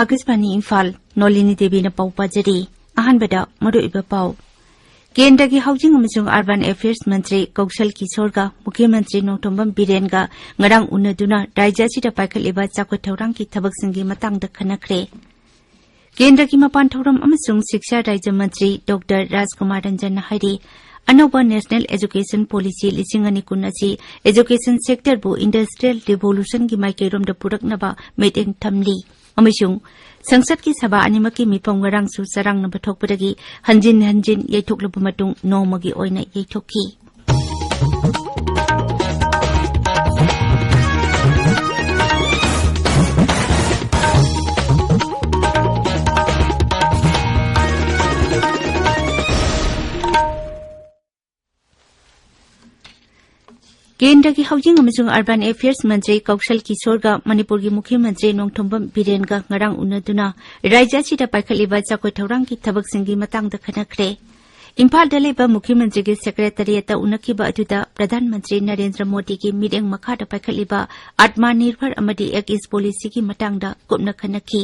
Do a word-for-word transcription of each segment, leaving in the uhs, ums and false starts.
ꯑꯥꯀꯥꯁꯕꯥꯅꯤ ꯏꯝꯐꯥꯜ, ꯅꯣꯂꯤꯅꯤ ꯗꯦꯕꯤꯅ ꯄꯥꯎ ꯄꯥꯖꯔꯤ꯫ ꯑꯍꯥꯟꯕꯗ ꯃꯔꯨꯑꯣꯏꯕ ꯄꯥꯎ꯫ ꯀꯦꯟꯗ꯭ꯔꯒꯤ ꯍꯥꯎꯖꯤꯡ ꯑꯃꯁꯨꯡ ꯑꯔꯕꯥꯟ ꯑꯦꯐꯤꯌꯔꯁ ꯃꯟꯇ꯭ꯔꯤ ꯀꯧꯁꯜ ꯀꯤꯁꯣꯔꯒ ꯃꯨꯈ꯭ꯌ ꯃꯟꯇ꯭ꯔꯤ ꯅꯣꯡꯊꯣꯝꯕꯝ ꯕꯤꯔꯦꯟꯒ ꯉꯔꯥꯡ ꯎꯅꯗꯨꯅ ꯔꯥꯖ꯭ꯌ ꯑꯁꯤꯗ ꯄꯥꯏꯈꯠꯂꯤꯕ ꯆꯥꯎꯈꯠ ꯊꯧꯔꯥꯡꯒꯤ ꯊꯕꯛꯁꯤꯡꯒꯤ ꯃꯇꯥꯡꯗ ꯈꯟꯅꯈ꯭ꯔꯦ꯫ ꯀꯦꯟꯗ꯭ꯔꯒꯤ ꯃꯄꯥꯟ ꯊꯧꯔꯝ ꯑꯃꯁꯨꯡ ꯁꯤꯛꯁꯥ ꯔꯥꯖ꯭ꯌ ꯃꯟꯇ꯭ꯔꯤ ꯗꯣꯛꯇꯔ ꯔꯥꯖꯀꯨꯃꯥꯔ ꯔꯟꯖꯟꯅ ꯍꯥꯏꯔꯤ, ꯑꯅꯧꯕ ꯅꯦꯁꯅꯦꯜ ꯑꯦꯖꯨꯀꯦꯁꯟ ꯄꯣꯂꯤꯁꯤ ꯂꯤꯁꯤꯡ ꯑꯅꯤ ꯀꯨꯟ ꯑꯁꯤ ꯑꯦꯖꯨꯀꯦꯁꯟ ꯁꯦꯛꯇꯔꯕꯨ ꯏꯟꯗꯁꯇ꯭ꯔꯤꯌꯦꯜ ꯔꯤꯚꯣꯂꯨꯁꯟꯒꯤ ꯃꯥꯏꯀꯩꯔꯣꯝꯗ ꯄꯨꯔꯛꯅꯕ ꯃꯤꯠꯌꯦꯡ ꯊꯝꯂꯤ ꯑꯃꯁꯨꯡ ꯁꯪꯁꯠꯀꯤ ꯁꯚꯥ ꯑꯅꯤꯃꯛꯀꯤ ꯃꯤꯐꯝ ꯉꯔꯥꯡꯁꯨ ꯆꯔꯥꯡꯅꯕ ꯊꯣꯛꯄꯗꯒꯤ ꯍꯟꯖꯤꯟ ꯍꯟꯖꯤꯟ ꯌꯩꯊꯣꯛꯂꯕ ꯃꯇꯨꯡ ꯅꯣꯡꯃꯒꯤ ꯑꯣꯏꯅ ꯌꯩꯊꯣꯛꯈꯤ꯫ ꯀꯦꯟꯗ꯭ꯔꯒꯤ ꯍꯥꯎꯖꯤꯡ ꯑꯃꯁꯨꯡ ꯑꯔꯕꯥꯟ ꯑꯦꯐꯤꯌꯔꯁ ꯃꯟꯇ꯭ꯔꯤ ꯀꯧꯁꯜ ꯀꯤꯁꯣꯔꯒ ꯃꯅꯤꯄꯨꯔꯒꯤ ꯃꯨꯈ꯭ꯌ ꯃꯟꯇ꯭ꯔꯤ ꯅꯣꯡꯊꯣꯝꯕꯝ ꯕꯤꯔꯦꯟꯒ ꯉꯔꯥꯡ ꯎꯅꯗꯨꯅ ꯔꯥꯖ꯭ꯌ ꯑꯁꯤꯗ ꯄꯥꯏꯈꯠꯂꯤꯕ ꯆꯥꯎꯈꯠ ꯊꯧꯔꯥꯡꯒꯤ ꯊꯕꯛꯁꯤꯡꯒꯤ ꯃꯇꯥꯡꯗ ꯈꯟꯅꯈ꯭ꯔꯦ꯫ ꯏꯝꯐꯥꯜꯗ ꯂꯩꯕ ꯃꯨꯈ꯭ꯌ ꯃꯟꯇ꯭ꯔꯤꯒꯤ ꯁꯦꯀ꯭ꯔꯦꯇꯔꯤꯌꯦꯠꯇ ꯎꯅꯈꯤꯕ ꯑꯗꯨꯗ ꯄ꯭ꯔꯙꯥꯟ ꯃꯟꯇ꯭ꯔꯤ ꯅꯔꯦꯟꯗ꯭ꯔ ꯃꯣꯗꯤꯒꯤ ꯃꯤꯠꯌꯦꯡ ꯃꯈꯥꯗ ꯄꯥꯏꯈꯠꯂꯤꯕ ꯑꯥꯠꯃ ꯅꯤꯔꯚꯔ ꯑꯃꯗꯤ ꯑꯦꯛ ꯏꯁ ꯄꯣꯂꯤꯁꯤꯒꯤ ꯃꯇꯥꯡꯗ ꯀꯨꯞꯅ ꯈꯟꯅꯈꯤ꯫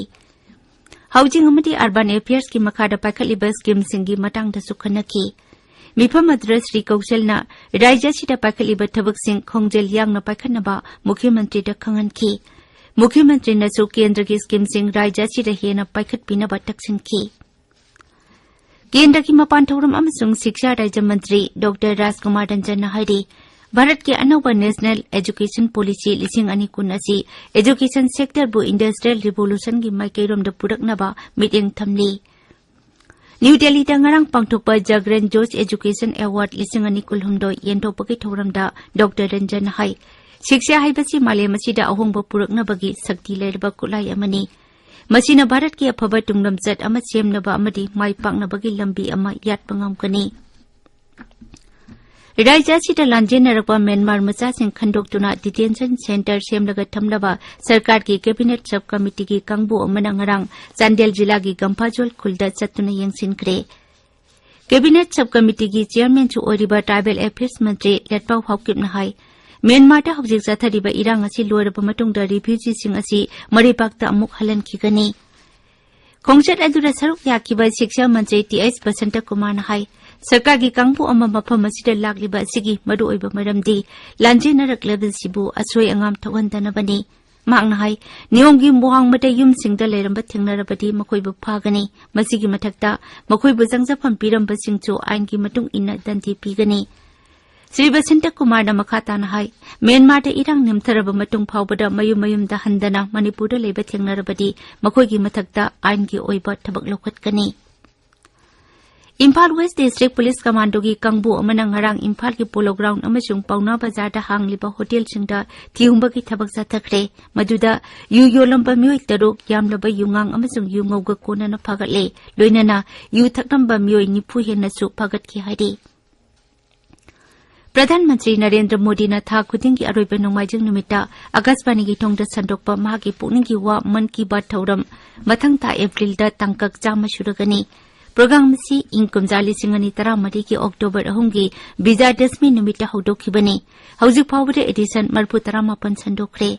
ꯍꯥꯎꯖꯤꯡ ꯑꯃꯗꯤ ꯑꯔꯕꯥꯟ ꯑꯦꯐꯤꯌꯔꯁꯀꯤ ꯃꯈꯥꯗ ꯄꯥꯏꯈꯠꯂꯤꯕ ꯁ꯭ꯀꯤꯝꯁꯤꯡꯒꯤ ꯃꯇꯥꯡꯗꯁꯨ ꯈꯟꯅꯈꯤ꯫ ꯃꯤꯐꯝ ꯑꯗꯨꯗ ꯁ꯭ꯔꯤ ꯀꯧꯁꯜꯅ ꯔꯥꯖ꯭ꯌ ꯑꯁꯤꯗ ꯄꯥꯏꯈꯠꯂꯤꯕ ꯊꯕꯛꯁꯤꯡ ꯈꯣꯡꯖꯦꯜ ꯌꯥꯡꯅ ꯄꯥꯏꯈꯠꯅꯕ ꯃꯨꯈ꯭ꯌ ꯃꯟꯇ꯭ꯔꯤꯗ ꯈꯪꯍꯟꯈꯤ꯫ ꯃꯨꯈ꯭ꯌ ꯃꯟꯇ꯭ꯔꯤꯅꯁꯨ ꯀꯦꯟꯗ꯭ꯔꯒꯤ ꯁ꯭ꯀꯤꯝꯁꯤꯡ ꯔꯥꯖ꯭ꯌ ꯑꯁꯤꯗ ꯍꯦꯟꯅ ꯄꯥꯏꯈꯠꯄꯤꯅꯕ ꯇꯛꯁꯤꯟꯈꯤ꯫ ꯀꯦꯟꯗ꯭ꯔꯒꯤ ꯃꯄꯥꯟ ꯊꯧꯔꯝ ꯑꯃꯁꯨꯡ ꯁꯤꯛꯁꯥ ꯔꯥꯖ꯭ꯌ ꯃꯟꯇ꯭ꯔꯤ ꯗꯣꯛꯇꯔ ꯔꯥꯖꯀꯨꯃꯥꯔ ꯔꯟꯖꯟꯅ ꯍꯥꯏꯔꯤ, ꯚꯥꯔꯠꯀꯤ ꯑꯅꯧꯕ ꯅꯦꯁꯅꯦꯜ ꯑꯦꯖꯨꯀꯦꯁꯟ ꯄꯣꯂꯤꯁꯤ ꯂꯤꯁꯤꯡ ꯑꯅꯤ ꯀꯨꯟ ꯑꯁꯤ ꯑꯦꯖꯨꯀꯦꯁꯟ ꯁꯦꯛꯇꯔꯕꯨ ꯏꯟꯗꯁꯇ꯭ꯔꯤꯌꯦꯜ ꯔꯤꯚꯣꯂꯨꯁꯟꯒꯤ ꯃꯥꯏꯀꯩꯔꯣꯝꯗ ꯄꯨꯔꯛꯅꯕ ꯃꯤꯠꯌꯦꯡ ꯊꯝꯂꯤ꯫ ꯅ꯭ꯌꯨ ꯗꯦꯜꯂꯤꯗ ꯉꯔꯥꯡ ꯄꯥꯡꯊꯣꯛꯄ ꯖꯒ꯭ꯔꯟ ꯖꯣꯁ ꯑꯦꯖꯨꯀꯦꯁꯟ ꯑꯦꯋꯥꯔꯗ ꯂꯤꯁꯤꯡ ꯑꯅꯤ ꯀꯨꯟꯍꯨꯝꯗꯣꯏ ꯌꯦꯟꯊꯣꯛꯄꯒꯤ ꯊꯧꯔꯝꯗ ꯗꯣꯛꯇꯔ ꯔꯟꯖꯟꯅ ꯍꯥꯏ, ꯁꯤꯛꯁꯥ ꯍꯥꯏꯕꯁꯤ ꯃꯥꯂꯦꯝ ꯑꯁꯤꯗ ꯑꯍꯣꯡꯕ ꯄꯨꯔꯛꯅꯕꯒꯤ ꯁꯛꯇꯤ ꯂꯩꯔꯕ ꯈꯨꯠꯂꯥꯏ ꯑꯃꯅꯤ꯫ ꯃꯁꯤꯅ ꯚꯥꯔꯠꯀꯤ ꯑꯐꯕ ꯇꯨꯡꯂꯝꯆꯠ ꯑꯃ ꯁꯦꯝꯅꯕ ꯑꯃꯗꯤ ꯃꯥꯏ ꯄꯥꯛꯅꯕꯒꯤ ꯂꯝꯕꯤ ꯑꯃ ꯌꯥꯠꯄ ꯉꯝꯒꯅꯤ꯫ ꯔꯥꯖ꯭ꯌ ꯑꯁꯤꯗ ꯂꯥꯟꯖꯦꯟꯅꯔꯛꯄ ꯃ꯭ꯌꯥꯟꯃꯥꯔ ꯃꯆꯥꯁꯤꯡ ꯈꯟꯗꯣꯛꯇꯨꯅ ꯗꯤꯇꯦꯟꯁꯟ ꯁꯦꯟꯇꯔ ꯁꯦꯝꯂꯒ ꯊꯝꯅꯕ ꯁꯔꯀꯥꯔꯒꯤ ꯀꯦꯕꯤꯅꯦꯠ ꯁꯕ ꯀꯃꯤꯇꯤꯒꯤ ꯀꯥꯡꯕꯨ ꯑꯃꯅ ꯉꯔꯥꯡ ꯆꯥꯟꯗꯦꯜ ꯖꯤꯂꯥꯒꯤ ꯒꯝꯐꯥꯖꯣꯜ ꯈꯨꯜꯗ ꯆꯠꯇꯨꯅ ꯌꯦꯡꯁꯤꯟꯈ꯭ꯔꯦ꯫ ꯀꯦꯕꯤꯅꯦꯠ ꯁꯕ ꯀꯃꯤꯇꯤꯒꯤ ꯆꯤꯌꯔꯃꯦꯟꯁꯨ ꯑꯣꯏꯔꯤꯕ ꯇ꯭ꯔꯥꯏꯕꯦꯜ ꯑꯦꯐꯤꯌꯔꯁ ꯃꯟꯇ꯭ꯔꯤ ꯂꯦꯠꯄꯥꯎ ꯍꯥꯎꯀꯤꯞꯅ ꯍꯥꯏ, ꯃ꯭ꯌꯥꯟꯃꯥꯔꯗ ꯍꯧꯖꯤꯛ ꯆꯠꯊꯔꯤꯕ ꯏꯔꯥꯡ ꯑꯁꯤ ꯂꯣꯏꯔꯕ ꯃꯇꯨꯡꯗ ꯔꯤꯐ꯭ꯌꯨꯖꯤꯁꯤꯡ ꯑꯁꯤ ꯃꯔꯩꯕꯥꯛꯇ ꯑꯃꯨꯛ ꯍꯜꯍꯟꯈꯤꯒꯅꯤ꯫ ꯈꯣꯡꯆꯠ ꯑꯗꯨꯗ ꯁꯔꯨꯛ ꯌꯥꯈꯤꯕ ꯁꯤꯛꯁꯥ ꯃꯟꯇ꯭ꯔꯤ ꯇꯤ ꯑꯩꯆ ꯕꯁꯟꯇ ꯀꯨꯃꯥꯔꯅ ꯍꯥꯏ, ꯁꯔꯀꯥꯔꯒꯤ ꯀꯥꯡꯕꯨ ꯑꯃ ꯃꯐꯝ ꯑꯁꯤꯗ ꯂꯥꯛꯂꯤꯕ ꯑꯁꯤꯒꯤ ꯃꯔꯨꯑꯣꯏꯕ ꯃꯔꯝꯗꯤ ꯂꯥꯟꯖꯦꯟꯅꯔꯛꯂꯤꯕꯁꯤꯕꯨ ꯑꯁꯣꯏ ꯑꯉꯥꯝ ꯊꯣꯛꯍꯟꯗꯅꯕꯅꯤ꯫ ꯃꯍꯥꯛꯅ ꯍꯥꯏ, ꯅꯤꯌꯣꯝꯒꯤ ꯋꯥꯡꯃꯗ ꯌꯨꯝꯁꯤꯡꯗ ꯂꯩꯔꯝꯕ ꯊꯦꯡꯅꯔꯕꯗꯤ ꯃꯈꯣꯏꯕꯨ ꯐꯥꯒꯅꯤ꯫ ꯃꯁꯤꯒꯤ ꯃꯊꯛꯇ ꯃꯈꯣꯏꯕꯨ ꯆꯪꯖꯐꯝ ꯄꯤꯔꯝꯕꯁꯤꯡꯁꯨ ꯑꯥꯏꯟꯒꯤ ꯃꯇꯨꯡ ꯏꯟꯅ ꯗꯟꯗꯤ ꯄꯤꯒꯅꯤ꯫ ꯁ꯭ꯔꯤ ꯕꯁꯟꯇ ꯀꯨꯃꯥꯔꯅ ꯃꯈꯥ ꯇꯥꯅ ꯍꯥꯏ, ꯃ꯭ꯌꯥꯟꯃꯥꯔꯗ ꯏꯔꯥꯡ ꯅꯦꯝꯊꯔꯕ ꯃꯇꯨꯡ ꯐꯥꯎꯕꯗ ꯃꯌꯨꯝ ꯃꯌꯨꯝꯗ ꯍꯟꯗꯅ ꯃꯅꯤꯄꯨꯔꯗ ꯂꯩꯕ ꯊꯦꯡꯅꯔꯕꯗꯤ ꯃꯈꯣꯏꯒꯤ ꯃꯊꯛꯇ ꯑꯥꯏꯟꯒꯤ ꯑꯣꯏꯕ ꯊꯕꯛ ꯂꯧꯈꯠꯀꯅꯤ꯫ ꯏꯝꯐꯥꯜ ꯋꯦꯁ ꯗꯤꯁꯇ꯭ꯔꯤꯛ ꯄꯨꯂꯤꯁ ꯀꯃꯥꯟꯗꯣꯒꯤ ꯀꯥꯡꯕꯨ ꯑꯃꯅ ꯉꯔꯥꯡ ꯏꯝꯐꯥꯜꯒꯤ ꯄꯣꯂꯣ ꯒ꯭ꯔꯥꯎꯟ ꯑꯃꯁꯨꯡ ꯄꯥꯎꯅꯥ ꯕꯖꯥꯔꯗ ꯍꯥꯡꯂꯤꯕ ꯍꯣꯇꯦꯜꯁꯤꯡꯗ ꯊꯤꯍꯨꯝꯕꯒꯤ ꯊꯕꯛ ꯆꯠꯊꯈ꯭ꯔꯦ꯫ ꯃꯗꯨꯗ ꯌꯨ ꯌꯣꯜꯂꯝꯕ ꯃꯤꯑꯣꯏ ꯇꯔꯨꯛ, ꯌꯥꯝꯂꯕ ꯌꯨꯉꯥꯡ ꯑꯃꯁꯨꯡ ꯌꯨ ꯉꯧꯒ ꯀꯣꯟꯅꯅ ꯐꯥꯒꯠꯂꯦ꯫ ꯂꯣꯏꯅꯅ ꯌꯨ ꯊꯛꯂꯝꯕ ꯃꯤꯑꯣꯏ ꯅꯤꯐꯨ ꯍꯦꯟꯅꯁꯨ ꯐꯥꯒꯠꯈꯤ ꯍꯥꯏꯔꯤ꯫ ꯄ꯭ꯔꯙꯥꯟ ꯃꯟꯇ꯭ꯔꯤ ꯅꯔꯦꯟꯗ꯭ꯔ ꯃꯣꯗꯤꯅ ꯊꯥ ꯈꯨꯗꯤꯡꯒꯤ ꯑꯔꯣꯏꯕ ꯅꯣꯡꯃꯥꯏꯖꯤꯡ ꯅꯨꯃꯤꯠꯇ ꯑꯀꯥꯁꯕꯥꯅꯤꯒꯤ ꯊꯣꯡꯗ ꯁꯟꯗꯣꯛꯄ ꯃꯍꯥꯛꯀꯤ ꯄꯨꯛꯅꯤꯡꯒꯤ ꯋꯥ ꯃꯟ ꯀꯤ ꯕꯥꯠ ꯊꯧꯔꯝ ꯃꯊꯪ ꯊꯥ ꯑꯦꯄ꯭ꯔꯤꯜꯗ ꯇꯥꯡꯀꯛ ꯆꯥꯝꯃ ꯁꯨꯔꯒꯅꯤ꯫ ꯄ꯭ꯔꯣꯒ꯭ꯔꯥꯝ ꯑꯁꯤ ꯏꯪ ꯀꯨꯝꯖꯥ ꯂꯤꯁꯤꯡ ꯑꯅꯤ ꯇꯔꯥꯃꯔꯤꯒꯤ ꯑꯣꯛꯇꯣꯕꯔ ꯑꯍꯨꯝꯒꯤ ꯕꯤꯖꯌꯗꯁꯃꯤ ꯅꯨꯃꯤꯠꯇ ꯍꯧꯗꯣꯛꯈꯤꯕꯅꯤ꯫ ꯍꯧꯖꯤꯛ ꯐꯥꯎꯕꯗ ꯑꯦꯗꯤꯁꯟ ꯃꯔꯤꯐꯨ ꯇꯔꯥꯃꯥꯄꯟ ꯁꯟꯗꯣꯛꯈ꯭ꯔꯦ꯫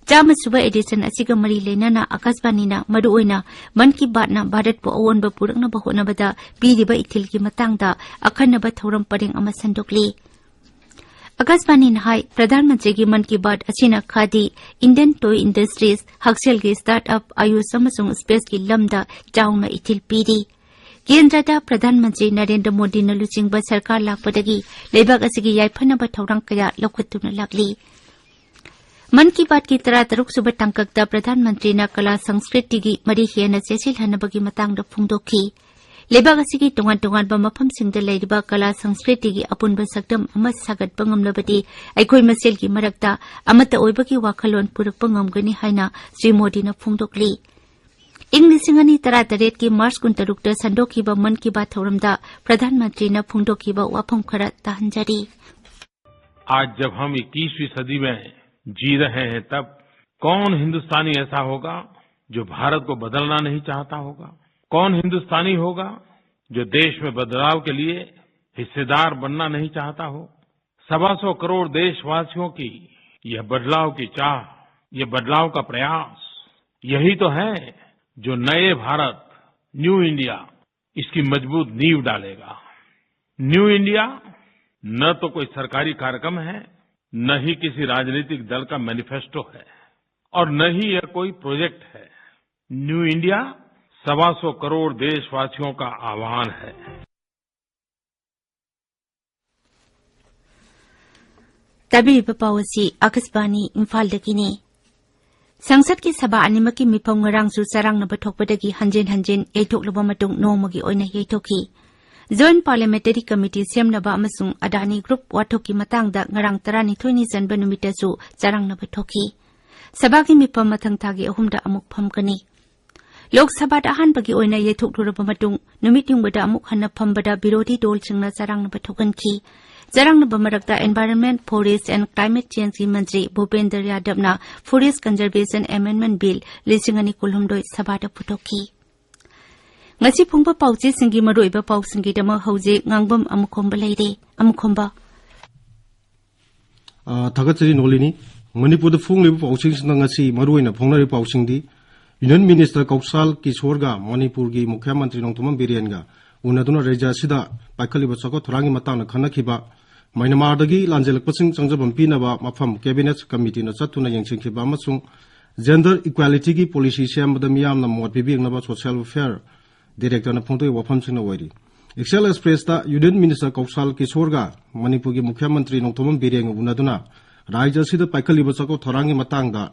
ꯆꯥꯝꯃ ꯁꯨꯕ ꯑꯦꯗꯤꯁꯟ ꯑꯁꯤꯒ ꯃꯔꯤ ꯂꯩꯅꯅ ꯑꯀꯥꯁꯕꯥꯅꯤꯅ ꯃꯔꯨꯑꯣꯏꯅ ꯃꯟ ꯀꯤ ꯕꯥꯠꯅ ꯚꯥꯔꯠꯄꯨ ꯑꯑꯣꯟꯕ ꯄꯨꯔꯛꯅꯕ ꯍꯣꯠꯅꯕꯗ ꯄꯤꯔꯤꯕ ꯏꯊꯤꯜꯒꯤ ꯃꯇꯥꯡꯗ ꯑꯈꯟꯅꯕ ꯊꯧꯔꯝ ꯄꯔꯦꯡ ꯑꯃ ꯁꯟꯗꯣꯛꯂꯤ꯫ ꯑꯀꯥꯁꯕꯥꯅꯤꯅ ꯍꯥꯏ, ꯄ꯭ꯔꯙꯥꯟ ꯃꯟꯇ꯭ꯔꯤꯒꯤ ꯃꯟ ꯀꯤ ꯕꯥꯠ ꯑꯁꯤꯅ ꯈꯥꯗꯤ, ꯏꯟꯗꯤꯌꯟ ꯇꯣꯏ ꯏꯟꯗꯁꯇ꯭ꯔꯤꯁ, ꯍꯛꯁꯦꯜꯒꯤ ꯁ꯭ꯇꯥꯔꯠ ꯑꯞ, ꯑꯌꯨꯁ ꯑꯃꯁꯨꯡ ꯁ꯭ꯄꯦꯁꯀꯤ ꯂꯝꯗ ꯆꯥꯎꯅ ꯏꯊꯤꯜ ꯄꯤꯔꯤ꯫ ꯀꯦꯟꯗ꯭ꯔꯗ ꯄ꯭ꯔꯙꯥꯟ ꯃꯟꯇ꯭ꯔꯤ ꯅꯔꯦꯟꯗ꯭ꯔ ꯃꯣꯗꯤꯅ ꯂꯨꯆꯤꯡꯕ ꯁꯔꯀꯥꯔ ꯂꯥꯛꯄꯗꯒꯤ ꯂꯩꯕꯥꯛ ꯑꯁꯤꯒꯤ ꯌꯥꯏꯐꯅꯕ ꯊꯧꯔꯥꯡ ꯀꯌꯥ ꯂꯧꯈꯠꯇꯨꯅ ꯂꯥꯛꯂꯤ꯫ ꯃꯟ ꯀꯤ ꯕꯥꯠꯀꯤ ꯇꯔꯥꯇꯔꯨꯛ ꯁꯨꯕ ꯇꯥꯡꯀꯛꯇ ꯄ꯭ꯔꯙꯥꯟ ꯃꯟꯇ꯭ꯔꯤꯅ ꯀꯂꯥ ꯁꯪꯁꯀ꯭ꯔꯤꯇꯤꯒꯤ ꯃꯔꯤ ꯍꯦꯟꯅ ꯆꯦꯠꯁꯤꯜꯍꯟꯅꯕꯒꯤ ꯃꯇꯥꯡꯗ ꯐꯣꯡꯗꯣꯛꯈꯤ꯫ ꯂꯩꯕꯥꯛ ꯑꯁꯤꯒꯤ ꯇꯣꯉꯥꯟ ꯇꯣꯉꯥꯟꯕ ꯃꯐꯝꯁꯤꯡꯗ ꯂꯩꯔꯤꯕ ꯀꯂꯥ ꯁꯪꯁꯀ꯭ꯔꯤꯇꯤꯒꯤ ꯑꯄꯨꯟꯕ ꯁꯛꯇꯝ ꯑꯃ ꯁꯥꯒꯠꯄ ꯉꯝꯂꯕꯗꯤ ꯑꯩꯈꯣꯏ ꯃꯁꯦꯜꯒꯤ ꯃꯔꯛꯇ ꯑꯃꯠꯇ ꯑꯣꯏꯕꯒꯤ ꯋꯥꯈꯜꯂꯣꯟ ꯄꯨꯔꯛꯄ ꯉꯝꯒꯅꯤ ꯍꯥꯏꯅ ꯁ꯭ꯔꯤ ꯃꯣꯗꯤꯅ ꯐꯣꯡꯗꯣꯛꯂꯤ꯫ ꯏꯪ ꯂꯤꯁꯤꯡ ꯑꯅꯤ ꯇꯔꯥꯇꯔꯦꯠꯀꯤ ꯃꯥꯔꯆ ꯀꯨꯟꯇꯔꯨꯛꯇ ꯁꯟꯗꯣꯛꯈꯤꯕ ꯃꯟ ꯀꯤ ꯕꯥꯠ ꯊꯧꯔꯝꯗ ꯄ꯭ꯔꯙꯥꯟ ꯃꯟꯇ꯭ꯔꯤꯅ ꯐꯣꯡꯗꯣꯛꯈꯤꯕ ꯋꯥꯐꯝ ꯈꯔ ꯇꯥꯍꯟꯖꯔꯤ꯫ आज जब हम इक्कीसवीं सदी में जी रहे हैं, तब कौन हिंदुस्तानी ऐसा होगा जो भारत को बदलना नहीं चाहता होगा? कौन हिंदुस्तानी होगा जो देश में बदलाव के लिए हिस्सेदार बनना नहीं चाहता हो? सवा सौ करोड़ देशवासियों की यह बदलाव की चाह, ये बदलाव का प्रयास, यही तो है जो नए भारत, न्यू इंडिया, इसकी मजबूत नींव डालेगा। न्यू इंडिया न तो कोई सरकारी कार्यक्रम है, न ही किसी राजनीतिक दल का मैनिफेस्टो है और न ही यह कोई प्रोजेक्ट है। न्यू इंडिया सवा सौ करोड़ देशवासियों का आह्वान है। ꯇꯥꯕꯤꯔꯤꯕ ꯄꯥꯎ ꯑꯁꯤ ꯑꯀꯥꯁꯕꯥꯅꯤ ꯏꯝꯐꯥꯜꯗꯒꯤꯅꯤ꯫ ꯁꯪꯁꯠꯀꯤ ꯁꯚꯥ ꯑꯅꯤꯃꯛꯀꯤ ꯃꯤꯐꯝ ꯉꯔꯥꯡꯁꯨ ꯆꯔꯥꯡꯅꯕ ꯊꯣꯛꯄꯗꯒꯤ ꯍꯟꯖꯤꯟ ꯍꯟꯖꯤꯟ ꯌꯩꯊꯣꯛꯂꯕ ꯃꯇꯨꯡ ꯅꯣꯡꯃꯒꯤ ꯑꯣꯏꯅ ꯌꯩꯊꯣꯛꯈꯤ꯫ ꯖꯣꯏꯟꯠ ꯄꯥꯔꯂꯤꯌꯥꯃꯦꯟꯇꯔꯤ ꯀꯃꯤꯇꯤ ꯁꯦꯝꯅꯕ ꯑꯃꯁꯨꯡ ꯑꯗꯥꯅꯤ ꯒ꯭ꯔꯨꯞ ꯋꯥꯊꯣꯛꯀꯤ ꯃꯇꯥꯡꯗ ꯉꯔꯥꯡ ꯇꯔꯥꯅꯤꯊꯣꯏꯅꯤ ꯆꯟꯕ ꯅꯨꯃꯤꯠꯇꯁꯨ ꯆꯔꯥꯡꯅꯕ ꯊꯣꯛꯈꯤ꯫ ꯁꯚꯥꯒꯤ ꯃꯤꯐꯝ ꯃꯊꯪ ꯊꯥꯒꯤ ꯑꯍꯨꯝꯗ ꯑꯃꯨꯛ ꯐꯝꯒꯅꯤ꯫ ꯂꯣꯛ ꯁꯚꯥꯗ ꯑꯍꯥꯟꯕꯒꯤ ꯑꯣꯏꯅ ꯌꯩꯊꯣꯛꯂꯨꯔꯕ ꯃꯇꯨꯡ ꯅꯨꯃꯤꯠ ꯌꯨꯡꯕꯗ ꯑꯃꯨꯛ ꯍꯟꯅ ꯐꯝꯕꯗ ꯕꯤꯔꯣꯙꯤ ꯗꯣꯜꯁꯤꯡꯅ ꯆꯔꯥꯡꯅꯕ ꯊꯣꯛꯍꯟꯈꯤ꯫ ꯆꯔꯥꯡꯅꯕ ꯃꯔꯛꯇ Environment, Forest and Climate Changeꯀꯤ Mantri ꯚꯨꯄꯦꯟꯗ꯭ꯔ ꯌꯥꯗꯕꯅ Forest Conservation Amendment Bill ꯂꯤꯁꯤꯡ ꯑꯅꯤ ꯀꯨꯟꯍꯨꯝꯗꯣꯏ ꯁꯚꯥꯗ ꯄꯨꯊꯣꯛꯈꯤ꯫ ꯉꯁꯤ ꯐꯣꯡꯕ ꯄꯥꯎꯆꯦꯁꯤꯡꯒꯤ ꯃꯔꯨꯑꯣꯏꯕ ꯄꯥꯎꯁꯤꯡꯒꯤꯗꯃꯛ ꯍꯧꯖꯤꯛ ꯉꯥꯡꯕꯝ ꯑꯃꯨꯈꯣꯝꯕ ꯂꯩꯔꯦ꯫ ꯑꯃꯨꯈꯣꯝꯕ꯫ ꯑ, ꯊꯥꯒꯠꯆꯔꯤ ꯅꯣꯂꯤꯅꯤ꯫ ꯃꯅꯤꯄꯨꯔꯗ ꯐꯣꯡꯂꯤꯕ ꯄꯥꯎꯆꯦꯁꯤꯡꯗ ꯉꯁꯤ ꯃꯔꯨꯑꯣꯏꯅ ꯐꯣꯡꯅꯔꯤꯕ ꯄꯥꯎꯁꯤꯡꯗꯤ, ꯌꯨꯅꯤꯌꯟ ꯃꯤꯅꯤꯁꯇꯔ ꯀꯧꯁꯥꯜ ꯀꯤꯁꯣꯔꯒ ꯃꯅꯤꯄꯨꯔꯒꯤ ꯃꯨꯈ꯭ꯌ ꯃꯟꯇ꯭ꯔꯤ ꯅꯣꯡꯊꯣꯝꯕꯝ ꯕꯤꯔꯦꯟꯒ ꯎꯅꯗꯨꯅ ꯔꯥꯖ꯭ꯌ ꯑꯁꯤꯗ ꯄꯥꯏꯈꯠꯂꯤꯕ ꯆꯥꯎꯈꯠ ꯊꯧꯔꯥꯡꯒꯤ ꯃꯇꯥꯡꯗ ꯈꯟꯅꯈꯤꯕ, ꯃ꯭ꯌꯥꯟꯃꯥꯔꯗꯒꯤ ꯂꯥꯟꯖꯦꯜꯂꯛꯄꯁꯤꯡ ꯆꯪꯖꯐꯝ ꯄꯤꯅꯕ ꯃꯐꯝ cabinet committeeꯅ ꯆꯠꯇꯨꯅ ꯌꯦꯡꯁꯤꯟꯈꯤꯕ ꯑꯃꯁꯨꯡ gender equalityꯒꯤ policy ꯁꯦꯝꯕꯗ ꯃꯤꯌꯥꯝꯅ ꯃꯣꯠ ꯄꯤꯕꯤꯔꯛꯅꯕ social welfare directorꯅ ꯐꯣꯡꯗꯣꯛꯏ ꯋꯥꯐꯝꯁꯤꯡꯅ ꯑꯣꯏꯔꯤ꯫ Axial Expressꯇ ꯌꯨꯅꯤꯌꯟ ꯃꯤꯅꯤꯁꯇꯔ ꯀꯧꯁꯥꯜ ꯀꯤꯁꯣꯔꯒ ꯃꯅꯤꯄꯨꯔꯒꯤ ꯃꯨꯈ꯭ꯌ ꯃꯟꯇ꯭ꯔꯤ ꯅꯣꯡꯊꯣꯝꯕꯝ ꯕꯤꯔꯦꯟꯒ ꯎꯅꯗꯨꯅ ꯔꯥꯖ꯭ꯌ ꯑꯁꯤꯗ ꯄꯥꯏꯈꯠꯂꯤꯕ ꯆꯥꯎꯈꯠ ꯊꯧꯔꯥꯡꯒꯤ ꯃꯇꯥꯡꯗ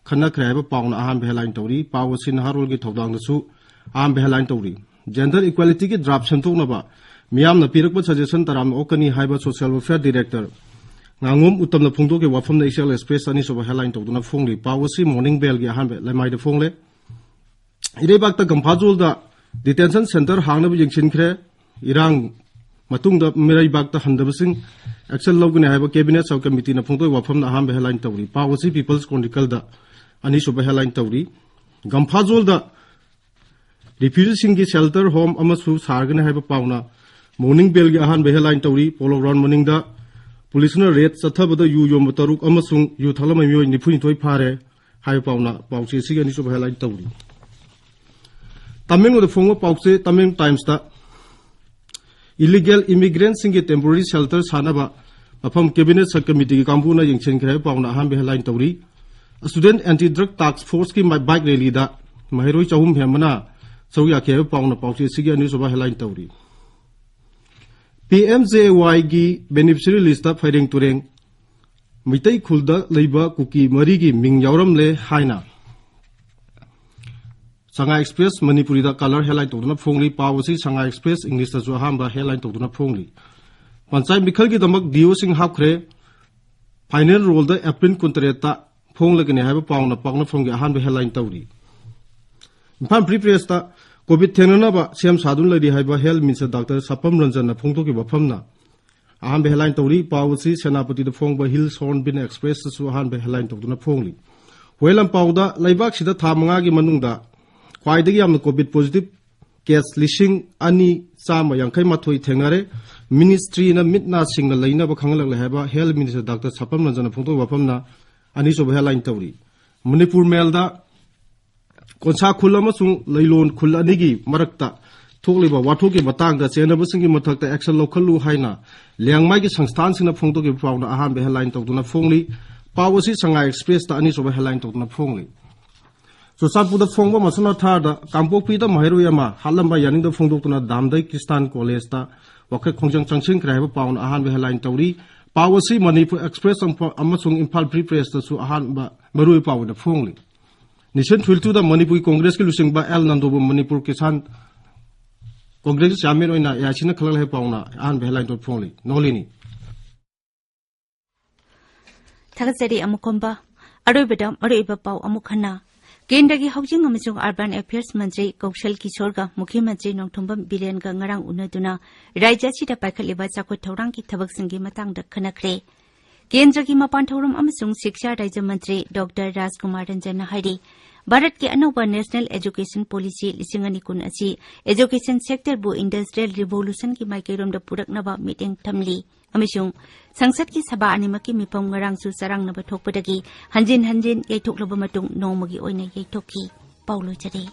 ꯈꯟꯅꯈ꯭ꯔꯦ ꯍꯥꯏꯕ ꯄꯥꯎꯅ ꯑꯍꯥꯟꯕ headline ꯇꯧꯔꯤ꯫ ꯄꯥꯎ ꯑꯁꯤ ꯅꯍꯥꯔꯣꯜꯒꯤ ꯊꯧꯗꯥꯡꯗꯁꯨ ꯑꯍꯥꯟꯕ headline ꯇꯧꯔꯤ꯫ Gender equalityꯒꯤ draft ꯁꯦꯝꯗꯣꯛꯅꯕ ꯃꯤꯌꯥꯝꯅ ꯄꯤꯔꯛꯄ suggestion ꯇꯔꯥꯝꯅ ꯑꯣꯛꯀꯅꯤ ꯍꯥꯏꯕ social welfare director ꯉꯥꯉꯣꯝ ꯎꯠꯇꯝꯅ ꯐꯣꯡꯗꯣꯛꯈꯤꯕ ꯋꯥꯐꯝꯅ Axial Express ꯑꯅꯤꯁꯨꯕ headline ꯇꯧꯗꯨꯅ ꯐꯣꯡꯂꯤ꯫ ꯄꯥꯎ ꯑꯁꯤ Morning Bellꯒꯤ ꯑꯍꯥꯟꯕ ꯂꯩꯃꯥꯏꯗ ꯐꯣꯡꯂꯦ꯫ ꯏꯔꯩꯕꯥꯛꯇ ꯒꯝꯐꯥꯖꯣꯜꯗ detention centre ꯍꯥꯡꯅꯕ ꯌꯦꯡꯁꯤꯟꯈ꯭ꯔꯦ꯫ ꯏꯔꯥꯡ ꯃꯇꯨꯡꯗ ꯃꯤꯔꯩꯕꯥꯛꯇ ꯍꯟꯗꯕꯁꯤꯡ action ꯂꯧꯒꯅꯤ ꯍꯥꯏꯕ cabinet sub committeeꯅ ꯐꯣꯡꯗꯣꯛꯏ ꯋꯥꯐꯝꯅ ꯑꯍꯥꯟꯕ headline ꯇꯧꯔꯤ꯫ ꯄꯥꯎ ꯑꯁꯤ People's Chronicleꯗ ꯑꯅꯤꯁꯨꯕ headline ꯇꯧꯔꯤ꯫ ꯒꯝꯐꯥꯖꯣꯜꯗ refugeeꯁꯤꯡꯒꯤ shelter home ꯑꯃꯁꯨ ꯁꯥꯔꯒꯅꯤ ꯍꯥꯏꯕ ꯄꯥꯎꯅ Morning Bellꯒꯤ ꯑꯍꯥꯟꯕ headline ꯇꯧꯔꯤ꯫ Polo Ground ꯃꯅꯤꯡꯗ ꯄꯨꯂꯤꯁꯅ raid ꯆꯠꯊꯕꯗ ꯌꯨ ꯌꯣꯟꯕ ꯇꯔꯨꯛ ꯑꯃꯁꯨꯡ ꯌꯨ ꯊꯛꯂꯝꯕ ꯃꯤꯑꯣꯏ ꯅꯤꯐꯨꯅꯤꯊꯣꯏ ꯐꯥꯔꯦ ꯍꯥꯏꯕ ꯄꯥꯎꯅ ꯄꯥꯎꯆꯦ ꯑꯁꯤꯒꯤ ꯑꯅꯤꯁꯨꯕ headline ꯇꯧꯔꯤ꯫ ꯇꯃꯦꯡꯂꯣꯡꯗ ꯐꯣꯡꯕ ꯄꯥꯎꯆꯦ ꯇꯃꯦꯡ ꯇꯥꯏꯝꯁꯇ ꯏꯂꯤꯒꯦꯜ ꯏꯃꯤꯒ꯭ꯔꯦꯟꯠꯁꯤꯡꯒꯤ ꯇꯦꯝꯄꯣꯔꯔꯤ ꯁꯦꯜꯇꯔ ꯁꯥꯅꯕ ꯃꯐꯝ ꯀꯦꯕꯤꯅꯦꯠ ꯁꯕ ꯀꯃꯤꯇꯤꯒꯤ ꯀꯥꯡꯕꯨꯅ ꯌꯦꯡꯁꯤꯟꯈ꯭ꯔꯦ ꯍꯥꯏꯕ ꯄꯥꯎꯅ ꯑꯍꯥꯟꯕ ꯍꯦꯗꯂꯥꯏꯟ ꯇꯧꯔꯤ꯫ ꯁ꯭ꯇꯨꯗꯦꯟꯠ ꯑꯦꯟꯇꯤ ꯗ꯭ꯔꯒ ꯇꯥꯛꯁ ꯐꯣꯔꯁꯀꯤ ꯃ-, ꯕꯥꯏꯛ ꯔꯦꯂꯤꯗ ꯃꯍꯩꯔꯣꯏ ꯆꯍꯨꯝ ꯍꯦꯟꯕꯅ ꯁꯔꯨꯛ ꯌꯥꯈꯤ ꯍꯥꯏꯕ ꯄꯥꯎꯅ ꯄꯥꯎꯆꯦ ꯑꯁꯤꯒꯤ ꯑꯅꯤꯁꯨꯕ ꯍꯦꯗꯂꯥꯏꯟ ꯇꯧꯔꯤ꯫ ꯄꯤ ꯑꯦꯝ ꯖꯦ ꯑꯦ ꯋꯥꯏꯒꯤ ꯕꯦꯅꯤꯐꯤꯁꯔꯤ ꯂꯤꯁꯇ ꯐꯩꯔꯦꯡ ꯇꯨꯔꯦꯡ ꯃꯩꯇꯩ ꯈꯨꯜꯗ ꯂꯩꯕ ꯀꯨꯀꯤ ꯃꯔꯤꯒꯤ ꯃꯤꯡ ꯌꯥꯎꯔꯝꯂꯦ ꯍꯥꯏꯅ ꯁꯉꯥꯏ ꯑꯦꯛꯁꯄ꯭ꯔꯦꯁ ꯃꯅꯤꯄꯨꯔꯤꯗ ꯀꯂꯔ ꯍꯦꯗꯂꯥꯏꯟ ꯇꯧꯗꯨꯅ ꯐꯣꯡꯂꯤ꯫ ꯄꯥꯎ ꯑꯁꯤ ꯁꯉꯥꯏ ꯑꯦꯛꯁꯄ꯭ꯔꯦꯁ ꯏꯪꯂꯤꯁꯇꯁꯨ ꯑꯍꯥꯟꯕ ꯍꯦꯗꯂꯥꯏꯟ ꯇꯧꯗꯨꯅ ꯐꯣꯡꯂꯤ꯫ ꯄꯟꯆꯥꯌꯠ ꯃꯤꯈꯜꯒꯤꯗꯃꯛ ꯗꯤ ꯑꯣꯁꯤꯡ ꯍꯥꯞꯈ꯭ꯔꯦ꯫ ꯐꯥꯏꯅꯦꯜ ꯔꯣꯜꯗ ꯑꯦꯄ꯭ꯔꯤꯜ ꯀꯨꯟꯇꯔꯦꯠꯇ ꯐꯣꯡꯂꯒꯅꯤ ꯍꯥꯏꯕ ꯄꯥꯎꯅ ꯄꯥꯛꯅꯐꯝꯒꯤ ꯑꯍꯥꯟꯕ ꯍꯦꯗꯂꯥꯏꯟ ꯇꯧꯔꯤ꯫ ꯏꯝꯐꯥꯜ ꯐ꯭ꯔꯤ ꯄ꯭ꯔꯦꯁꯇ ꯀꯣꯚꯤꯗ ꯊꯦꯡꯅꯅꯕ ꯁꯦꯝ ꯁꯥꯗꯨꯅ ꯂꯩꯔꯤ ꯍꯥꯏꯕ ꯍꯦꯜꯊ ꯃꯤꯅꯤꯁꯇꯔ ꯗꯥꯛꯇꯔ ꯁꯄꯝ ꯔꯟꯖꯟꯅ ꯐꯣꯡꯗꯣꯛꯈꯤꯕ ꯋꯥꯐꯝꯅ ꯑꯍꯥꯟꯕ ꯍꯦꯗꯂꯥꯏꯟ ꯇꯧꯔꯤ꯫ ꯄꯥꯎ ꯑꯁꯤ ꯁꯦꯅꯥꯄꯇꯤꯗ ꯐꯣꯡꯕ ꯍꯤꯜꯁ ꯍꯣꯔꯟꯕꯤꯜ ꯑꯦꯛꯁꯄ꯭ꯔꯦꯁꯇꯁꯨ ꯑꯍꯥꯟꯕ ꯍꯦꯗꯂꯥꯏꯟ ꯇꯧꯗꯨꯅ ꯐꯣꯡꯂꯤ꯫ ꯍꯨꯌꯦꯟ ꯂꯥꯟꯄꯥꯎꯗ ꯂꯩꯕꯥꯛꯁꯤꯗ ꯊꯥ ꯃꯉꯥꯒꯤ ꯃꯅꯨꯡꯗ ꯈ꯭ꯋꯥꯏꯗꯒꯤ ꯌꯥꯝꯅ ꯀꯣꯚꯤꯗ ꯄꯣꯖꯤꯇꯤꯚ ꯀꯦꯁ ꯂꯤꯁꯤꯡ ꯑꯅꯤ ꯆꯥꯝꯃ ꯌꯥꯡꯈꯩ ꯃꯥꯊꯣꯏ ꯊꯦꯡꯅꯔꯦ꯫ ꯃꯤꯅꯤꯁꯇ꯭ꯔꯤꯅ ꯃꯤꯠ ꯅꯥ ꯁꯤꯡꯅ ꯂꯩꯅꯕ ꯈꯪꯍꯜꯂꯛꯂꯦ ꯍꯥꯏꯕ ꯍꯦꯜꯊ ꯃꯤꯅꯤꯁꯇꯔ ꯗꯥꯛꯇꯔ ꯁꯄꯝ ꯔꯟꯖꯟꯅ ꯐꯣꯡꯗꯣꯛꯄ ꯋꯥꯐꯝꯅ ꯑꯅꯤꯁꯨꯕ ꯍꯦꯗꯂꯥꯏꯟ ꯇꯧꯔꯤ꯫ ꯃꯅꯤꯄꯨꯔ ꯃꯦꯜꯗ ꯀꯣꯟꯁꯥ ꯈꯨꯜ ꯑꯃꯁꯨꯡ ꯂꯩꯂꯣꯟ ꯈꯨꯜ ꯑꯅꯤꯒꯤ ꯃꯔꯛꯇ ꯊꯣꯛꯂꯤꯕ ꯋꯥꯊꯣꯛꯀꯤ ꯃꯇꯥꯡꯗ ꯆꯦꯟꯅꯕꯁꯤꯡꯒꯤ ꯃꯊꯛꯇ ꯑꯦꯛꯁꯟ ꯂꯧꯈꯠꯂꯨ ꯍꯥꯏꯅ ꯂꯤꯌꯥꯡꯃꯩꯒꯤ ꯁꯪꯁꯊꯥꯟꯁꯤꯡꯅ ꯐꯣꯡꯗꯣꯛꯈꯤꯕ ꯄꯥꯎꯅ ꯑꯍꯥꯟꯕ ꯍꯦꯗꯂꯥꯏꯟ ꯇꯧꯗꯨꯅ ꯐꯣꯡꯂꯤ꯫ ꯄꯥꯎ ꯑꯁꯤ ꯁꯉꯥꯏ ꯑꯦꯛꯁꯄ꯭ꯔꯦꯁꯇ ꯑꯅꯤꯁꯨꯕ ꯍꯦꯗꯂꯥꯏꯟ ꯇꯧꯗꯨꯅ ꯐꯣꯡꯂꯤ꯫ ꯆꯨꯔꯆꯥꯟꯄꯨꯔꯗ ꯐꯣꯡꯕ ꯃꯁꯥꯟꯅ ꯊꯥꯔꯗ ꯀꯥꯡꯄꯣꯛꯄꯤꯗ ꯃꯍꯩꯔꯣꯏ ꯑꯃ ꯍꯥꯠꯂꯝꯕ ꯌꯥꯅꯤꯡꯗꯕ ꯐꯣꯡꯗꯣꯛꯇꯨꯅ ꯗꯥꯝꯗꯩ ꯈ꯭ꯔꯤꯁꯇꯥꯟ ꯀꯣꯂꯦꯖꯇ ꯋꯥꯀꯠ ꯈꯣꯡꯖꯪ ꯆꯪꯁꯤꯟꯈ꯭ꯔꯦ ꯍꯥꯏꯕ ꯄꯥꯎꯅ ꯑꯍꯥꯟꯕ ꯍꯦꯗꯂꯥꯏꯟ ꯇꯧꯔꯤ꯫ ꯄꯥꯎ ꯑꯁꯤ ꯃꯅꯤꯄꯨꯔ ꯑꯦꯛꯁꯄ꯭ꯔꯦꯁ ꯑꯃ-, ꯑꯃꯁꯨꯡ ꯏꯝꯐꯥꯜ ꯐ꯭ꯔꯤ ꯄ꯭ꯔꯦꯁꯇꯁꯨ ꯑꯍꯥꯟꯕ ꯃꯔꯨꯑꯣꯏꯕ ꯄꯥꯎ ꯑꯣꯏꯅ ꯐꯣꯡꯂꯤ꯫ ꯅꯦꯁꯟ ꯇ꯭ꯋꯦꯟꯇꯤ ꯇꯨꯗ ꯃꯅꯤꯄꯨꯔꯒꯤ ꯀꯣꯡꯒ꯭ꯔꯦꯁꯀꯤ ꯂꯨꯆꯤꯡꯕ ꯑꯦꯜ ꯅꯟꯗꯣꯕꯨ ꯃꯅꯤꯄꯨꯔ ꯀꯤꯁꯥꯟ ꯀꯣꯡꯒ꯭ꯔꯦꯁꯀꯤ ꯆꯤꯌꯥꯔꯃꯦꯟ ꯑꯣꯏꯅ ꯑꯦ ꯑꯥꯏ ꯁꯤꯅ ꯈꯜꯂꯛꯂꯦ ꯍꯥꯏꯕ ꯄꯥꯎꯅ ꯑꯍꯥꯟꯕ ꯍꯦꯗꯂꯥꯏꯟ ꯇꯧꯔ ꯐꯣꯡꯂꯤ꯫ ꯅꯣꯡꯂꯤꯅꯤ꯫ ꯊꯥꯒꯠꯆꯔꯤ ꯑꯃꯨꯛ ꯈꯨꯝꯕ꯫ ꯑꯔꯣꯏꯕꯗ ꯃꯔꯨꯑꯣꯏꯕ ꯄꯥꯎ ꯑꯃꯨꯛ ꯍꯟꯅ꯫ ꯀꯦꯟꯗ꯭ꯔꯒꯤ ꯍꯥꯎꯁꯤꯡ ꯑꯃꯁꯨꯡ ꯑꯔꯕꯥꯟ ꯑꯦꯐꯤꯌꯔꯁ ꯃꯟꯇ꯭ꯔꯤ ꯀꯧꯁꯜ ꯀꯤꯁꯣꯔꯒ ꯃꯨꯈ꯭ꯌ ꯃꯟꯇ꯭ꯔꯤ ꯅꯣꯡꯊꯣꯝꯕꯝ ꯕꯤꯔꯦꯟꯒ ꯉꯔꯥꯡ ꯎꯅꯗꯨꯅ ꯔꯥꯖ꯭ꯌ ꯑꯁꯤꯗ ꯄꯥꯏꯈꯠꯂꯤꯕ ꯆꯥꯎꯈꯠ ꯊꯧꯔꯥꯡꯒꯤ ꯊꯕꯛꯁꯤꯡꯒꯤ ꯃꯇꯥꯡꯗ ꯈꯟꯅꯈ꯭ꯔꯦ꯫ ꯀꯦꯟꯗ꯭ꯔꯒꯤ ꯃꯄꯥꯟ ꯊꯧꯔꯝ ꯑꯃꯁꯨꯡ ꯁꯤꯛꯁꯥ ꯔꯥꯖ꯭ꯌ ꯃꯟꯇ꯭ꯔꯤ ꯗꯣꯛꯇꯔ ꯔꯥꯖꯀꯨꯃꯥꯔ ꯔꯟꯖꯟꯅ ꯍꯥꯏꯔꯤ, ꯚꯥꯔꯠꯀꯤ ꯑꯅꯧꯕ ꯅꯦꯁꯅꯦꯜ ꯑꯦꯖꯨꯀꯦꯁꯟ ꯄꯣꯂꯤꯁꯤ ꯂꯤꯁꯤꯡ ꯑꯅꯤ ꯀꯨꯟ ꯑꯁꯤ ꯑꯦꯖꯨꯀꯦꯁꯟ ꯁꯦꯛꯇꯔꯕꯨ ꯏꯟꯗꯁꯇ꯭ꯔꯤꯌꯦꯜ ꯔꯤꯚꯣꯂꯨꯁꯟꯒꯤ ꯃꯥꯏꯀꯩꯔꯣꯝꯗ ꯄꯨꯔꯛꯅꯕ ꯃꯤꯠꯌꯦꯡ ꯊꯝꯂꯤ ꯑꯃꯁꯨꯡ ꯁꯪꯁꯠꯀꯤ ꯁꯚꯥ ꯑꯅꯤꯃꯛꯀꯤ ꯃꯤꯐꯝ ꯉꯔꯥꯡꯁꯨ ꯆꯔꯥꯡꯅꯕ ꯊꯣꯛꯄꯗꯒꯤ ꯍꯟꯖꯤꯟ ꯍꯟꯖꯤꯟ ꯌꯩꯊꯣꯛꯂꯕ ꯃꯇꯨꯡ ꯅꯣꯡꯃꯒꯤ ꯑꯣꯏꯅ ꯌꯩꯊꯣꯛꯈꯤ꯫ ꯄꯥꯎ ꯂꯣꯏꯖꯔꯦ꯫